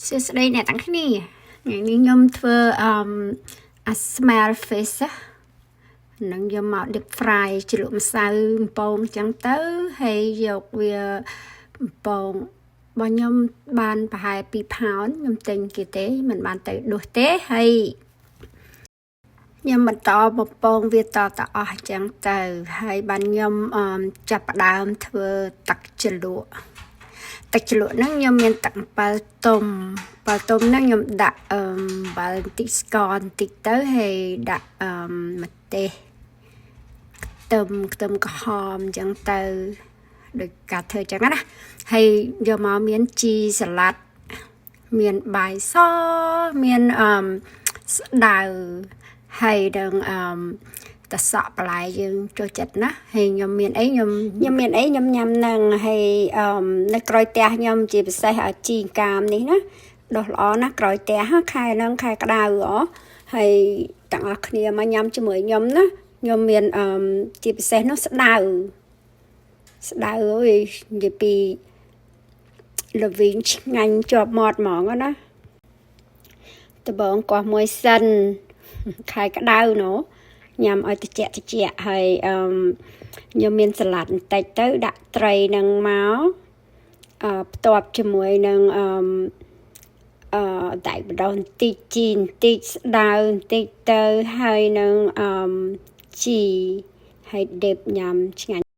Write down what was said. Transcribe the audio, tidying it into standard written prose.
សួស្តីអ្នកទាំងគ្នាថ្ងៃនេះខ្ញុំធ្វើអឺអា smell fish នឹងយកមក deep fry ជ្រលក់ម្សៅបំពងចឹងទៅហើយយកវាបំពងរបស់ខ្ញុំបានប្រហែល2ផោនខ្ញុំទិញគេទេមិនបានទៅដួសទេហើយខ្ញុំបន្តបំពងវាតតអស់ចឹងទៅហើយបានខ្ញុំចាប់ផ្ដើមធ្វើទឹកជ្រលក់ទឹកជ្រលក់ហ្នឹងខ្ញុំមានទឹកអំពិលទុំអំពិលទុំហ្នឹងខ្ញុំដាក់អំបិលបន្តិចស្ករបន្តិចទៅហើយដាក់អឺម្ទេសខ្ទឹមខ្ទឹមក្រហមអញ្ចឹងទៅដូចការធ្វើអញ្ចឹងណាហើយយកមកមានជីសាឡាត់មានបាយសមានអឺស្ដៅហើយនឹងអឺតសក់បន្លែយើងចូលចិត្តណាហើយខ្ញុំមានអីខ្ញុំខ្ញុំមានអីខ្ញុំញ៉ាំនឹងហើយអឺនៅក្រោយផ្ទះខ្ញុំជាពិសេសជីកាមនេះណាដុះល្អណាស់ក្រោយផ្ទះខែហ្នឹងខែក្តៅហ៎ហើយទាំងអស់គ្នាមកញ៉ាំជាមួយខ្ញុំណាខ្ញុំមានអឺជាពិសេសនោះស្ដៅស្ដៅអើយនិយាយពីល្វីងឆ្ងាញ់ជាប់មាត់ហ្មងណាដបងកោះមួយសិនខែក្តៅណូញ៉ាំឲ្យតិចតិចហើយអឺខ្ញុំមានសាឡាត់បន្តិចទៅដាក់ត្រីនឹងមកអឺផ្ទាប់ជាមួយនឹងអឺអឺដៃបដោះបន្តិចជីបន្តិចស្ដៅបន្តិចទៅហើយនឹងអឺជីហើយដេបញ៉ាំឆ្ងាញ់។